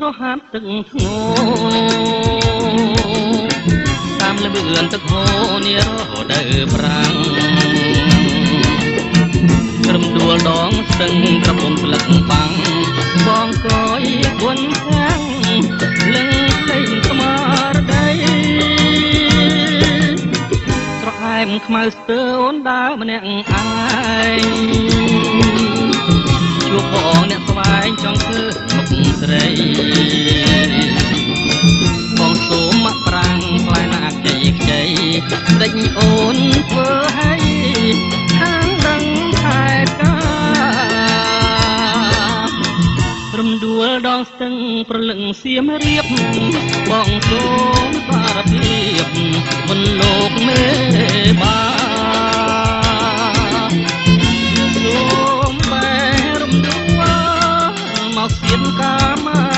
រហាត់ទឹកធ្ងោតាមលបឿនទឹកហូរនារដូវប្រាំង រំដួលដងស្ទឹងក្រពុំស្លឹកបាំង បងកយគុនខាំងលឹងលេងស្មារតី ស្រអែមខ្មៅស្ទើអូនដើរម្នាក់ឯង ជួបបងអ្នកស្វែងចង់ឃើញមុខស្រី បងសូមមកប្រាំងផ្លែណាខ្ចីខ្ចីដេញអូនធ្វើឲ្យខាងដឹងខែការ រំដួលដងស្ទឹងប្រលឹងសៀមរាប បងសូមសារភាពមុនលោកមេបា